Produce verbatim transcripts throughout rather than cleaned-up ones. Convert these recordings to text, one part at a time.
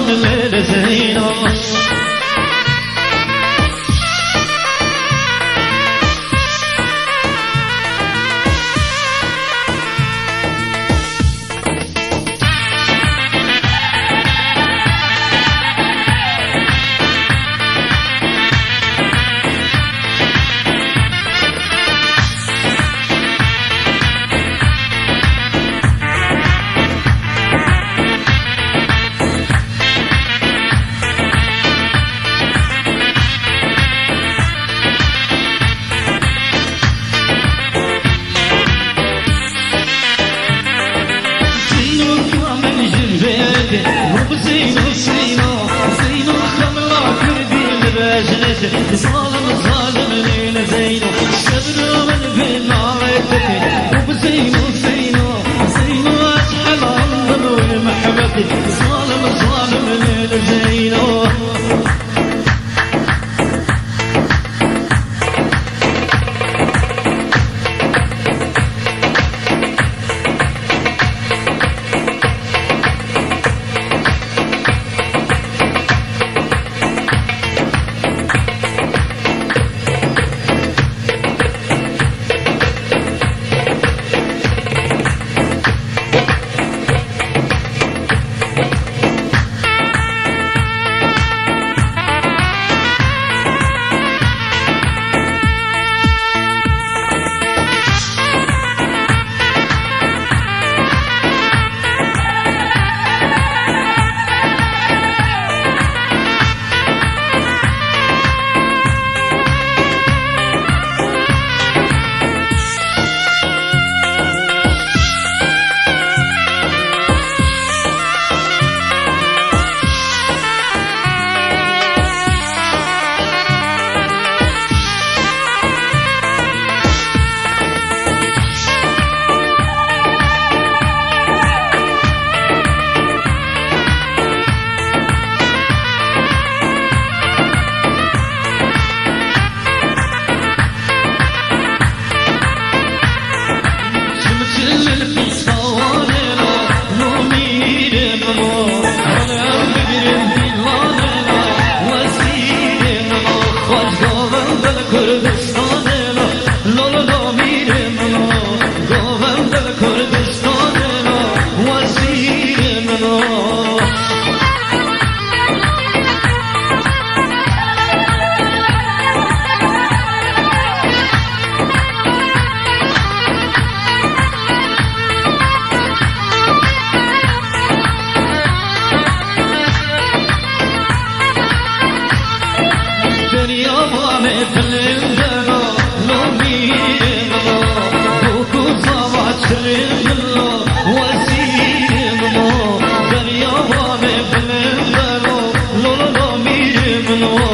Lê Zeyno. Zeyno, ka min jin vêdê, û bi Zeyno, Zeyno, Zeyno, xemla Kurdî li bejnê, zalim, zalim nîne Zeyno, şevro min vê navê te tê, û bi Zeyno, Zeyno, Zeyno, ez helandin wê mehbetê, zalim, zalim nîne Zeyno. Derya Vanê bilind e, lo mîrê min o, bûk û zava çirê min o, wezîrê min o. Derya Vanê bilind e, lo, lo, lo, lo mîrê min o,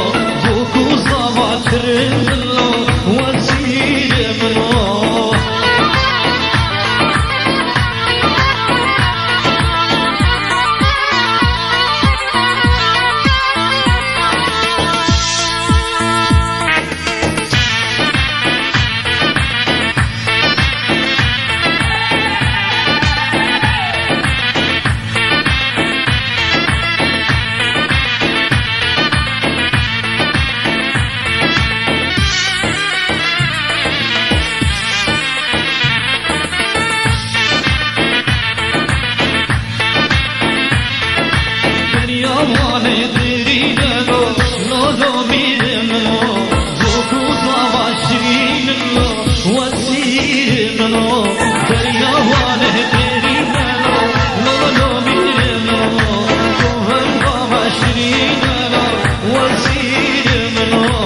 bûk û zava çirê min o, wezîrê min o. Derya Wanê derî de lo, lo, lo mîrê min o, bûk û zava şirîn min o, wezîrê min o. Derya Wanê derî de lo, lo, lo mîrê min o, govenda me şirîn e lo, wezîrê min o.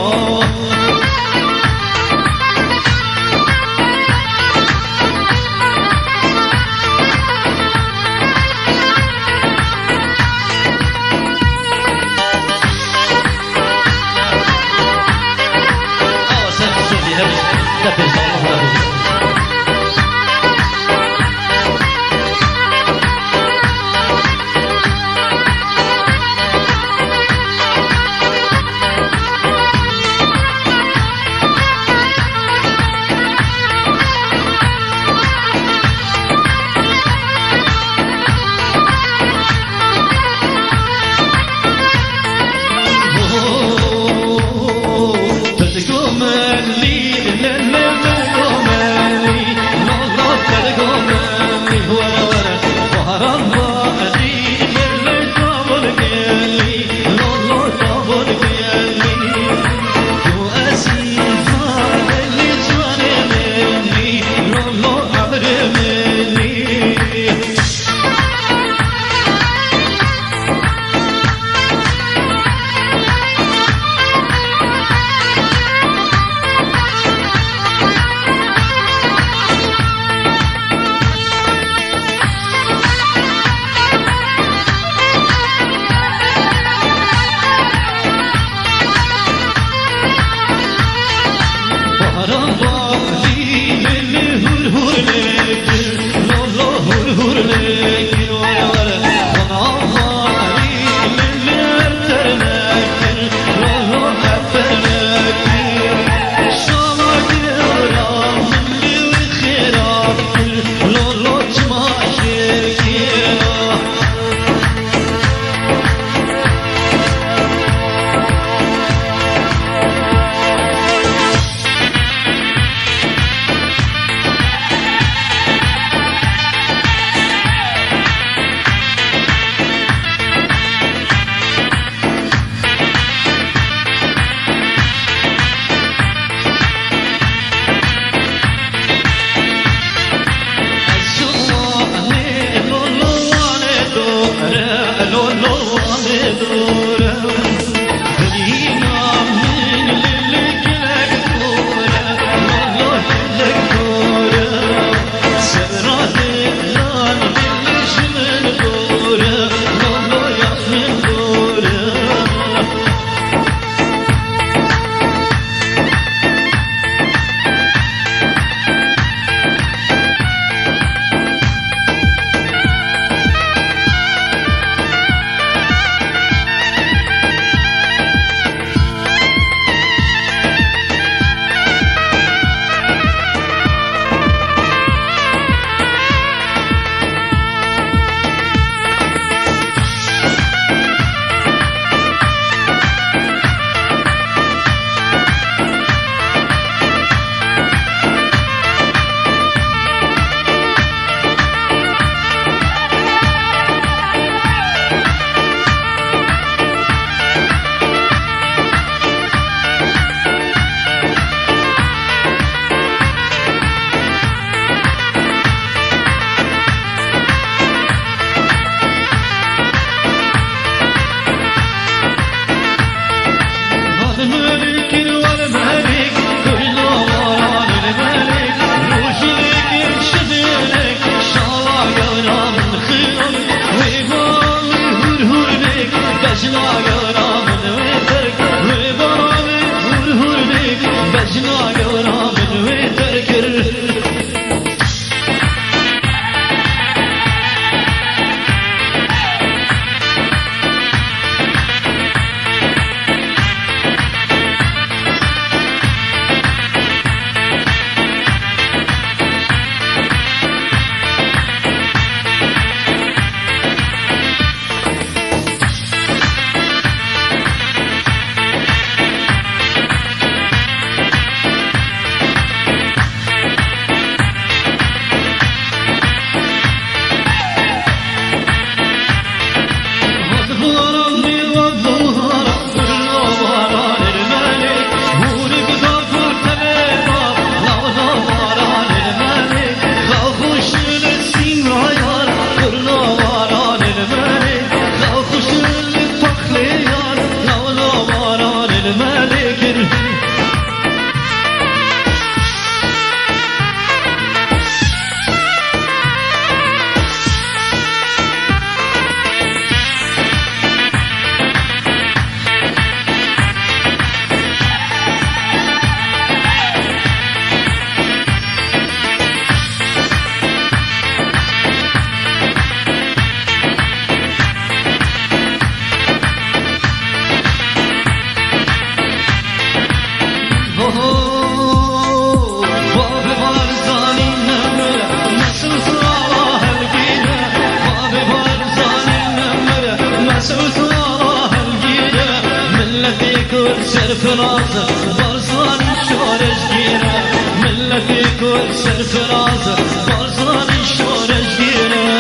Barzanî şoreşgêr e, milletê Kurd serfiraz e, Barzanî şoreşgêr e.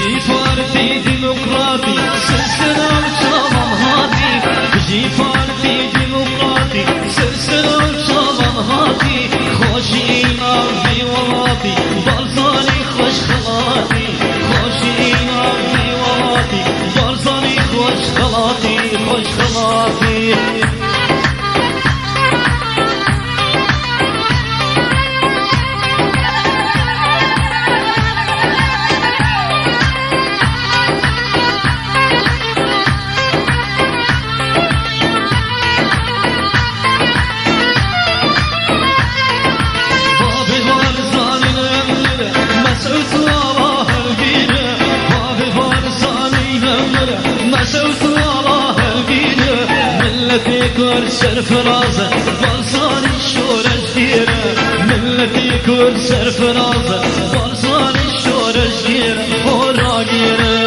Ji Partî Demokratî, sirsina çavan hatî. Ji Partî Demokratî, sirsina çavan hatî. Xweşîna vî welatî, Barzanî xweş xelatî. Xweşîna vî welatî, Barzanî xweş xelatî, xweş xelatî. Bavê Barzanî nemir, Mesûd Ala hevgîr e. Bavê Barzanî nemir, Mesûd Ala hevgîr e. Milletê Kurd serfiraz e, Barzanî şoreşgêr e. Milletê Kurd serfiraz e, Barzanî şoreşgêr e, xwe ragêr e.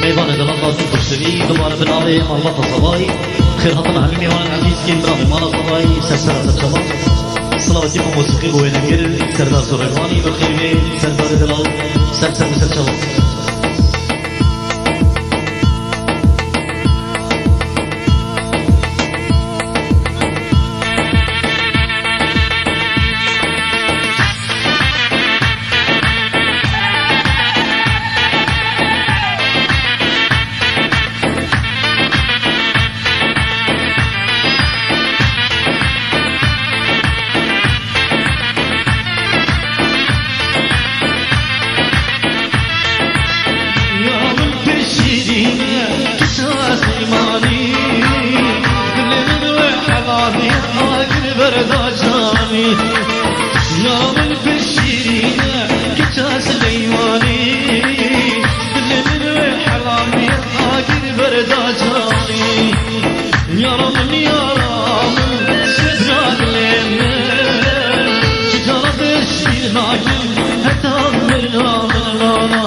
Mêvanê delal, xwestin xweşdivî, dubare bi navê Malbata Zavayî. Xêr hatin hemî mêvanên ezîz, kêm biravê mala Zavayî, ser sera ser çava. Silavekî bo mosîqî û wênekir Serdar Sorevanî, bi xêr ve Serdarê delal, ser ser bi ser çava. Min pişîrîne, kiça Sileymanî, dilê min wê helamî, agir berda canî. Yara min, yara min, sibra dilê min, ji cara pişîr nakim, heta mirna min nana.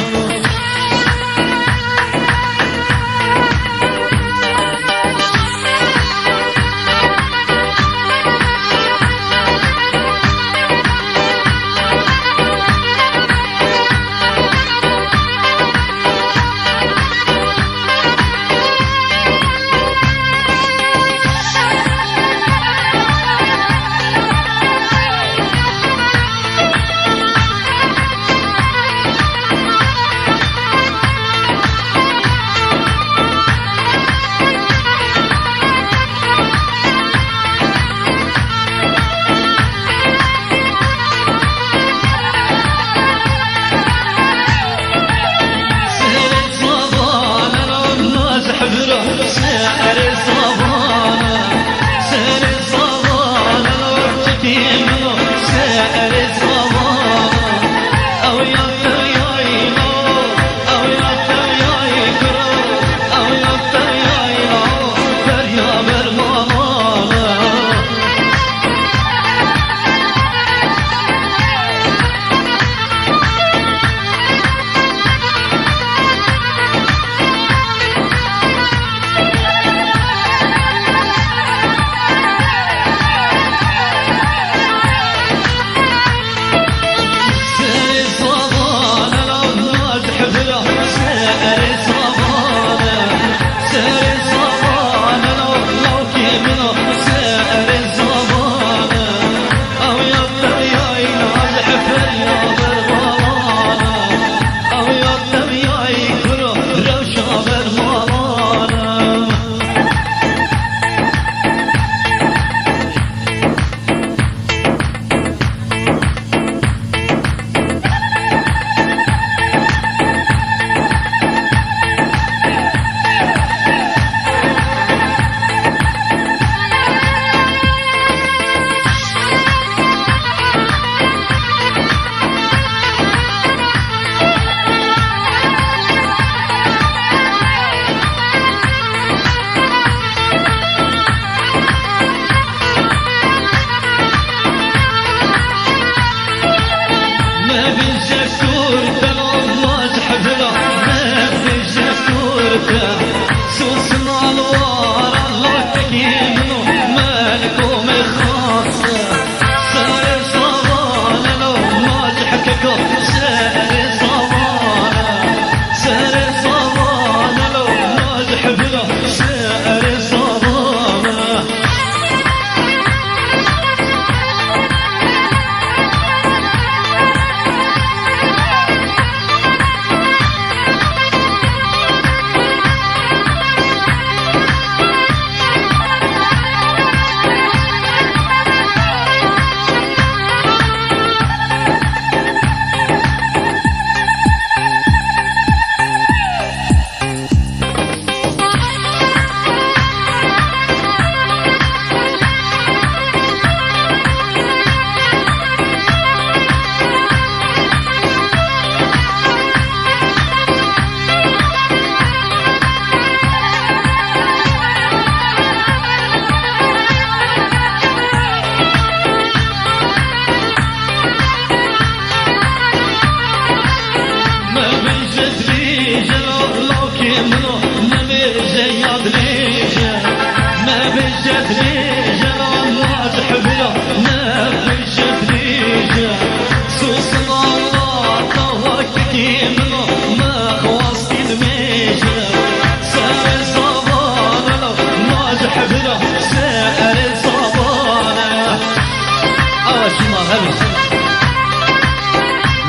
Awa şîma hevî.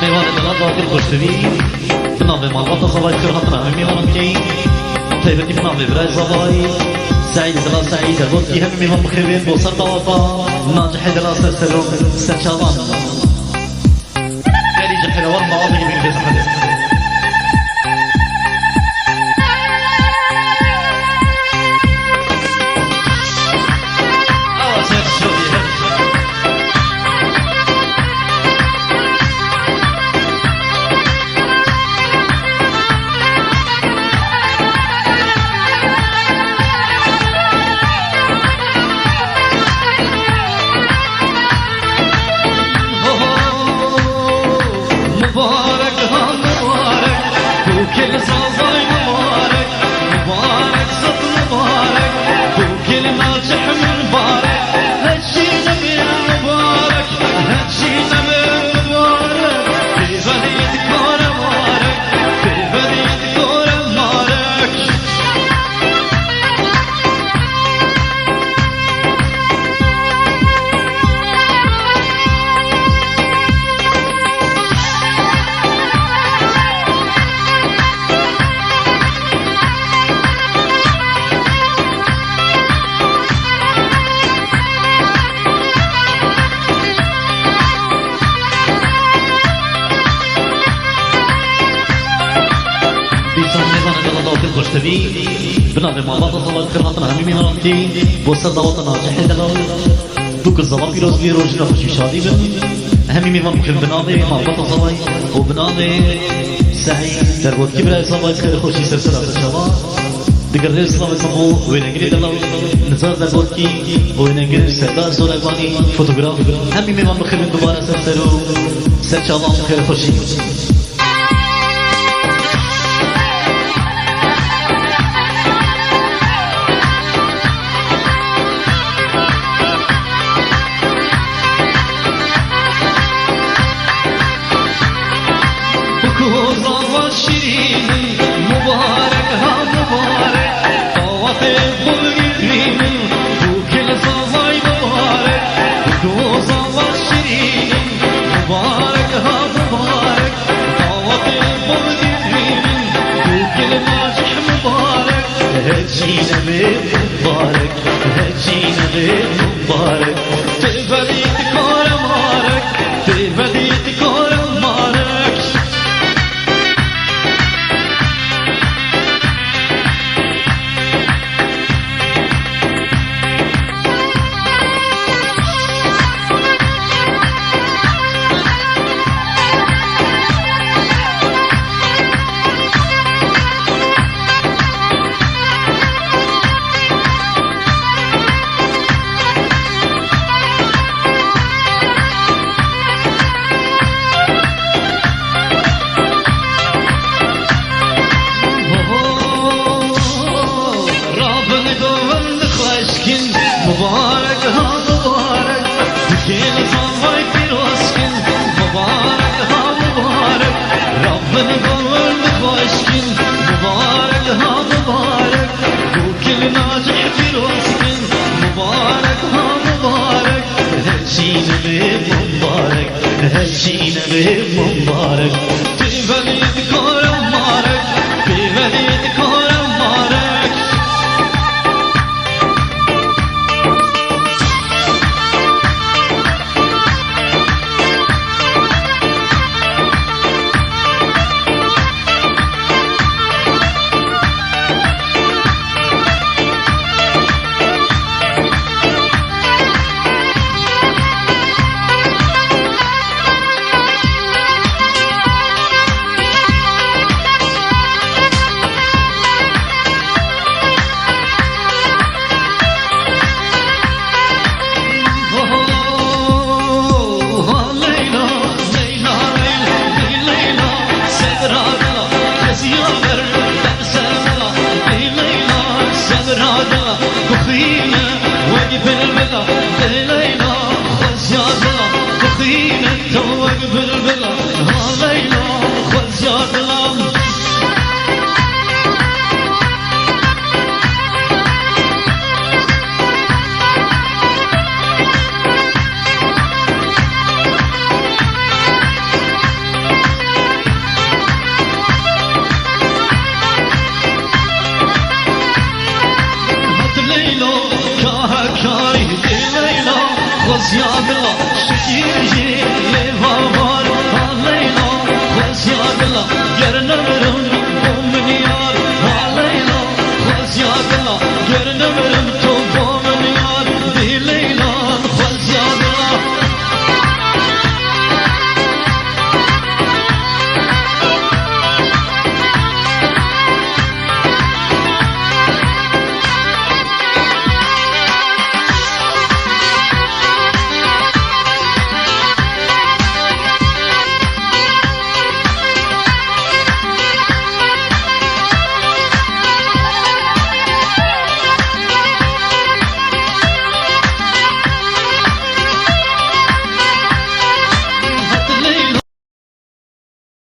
Mêvanê Dila Zakir Xweştivî, bi navê malbata Zavayî Kir hatina em mêvan bikeyî. Taybetî bi navê birayê Zavayî, Seîd Dila Seîd Erbokî, hemî mêvan bixêvên bo ser dawata Nacihê Dila ser serok, ser çavan. Gelî ji hêla wan ma avê min vê zehmetê. Awa ser şovî her. Bi navê malbata Zalay dikir hatina hemî mêvankî bo ser daweta Nacihê delal. Du ku zava pîroz bî, rojîna xweşî şadî bin. Hemî mêvan bikin bi navê malbata Zalay û bi navê Seîd Derbotkî birayê Zalay dikir xweşî ser sera ser çava. Digir rê slavê xwe bo wênengirê delal Nizar Derbotkî û wênengirê Serdar Zorevanî fotograf. Hemî mêvan bikin dubare ser ser û ser çavan xêr xweşî. Biko zava şirîn, mubarek ha mubarek, dawetê xwe girîn, bûkil zavay mubarek, biko zava şirîn, mubarek ha mubarek, dawetê xwe girîn, bûkil Nacih mubarek, hecî nebe mubarek, hecî nebe mubarek, tê belî dikare marek, tê belî dikare marek. Rabin govend xweşkin, mubarek ha mubarek. Dikêl zavay pîrozkin, mubarek ha mubarek. Rabin govend xweşkin, mubarek ha mubarek. Bûkil Nacih pîrozkin, mubarek ha mubarek. Hecî nebe mubarek, hecî nebe mubarek. Tê belî dikare marek, tê belî dikare marek. Leyla, kahekay, ê Leyla, xwezya dila, şikî jê,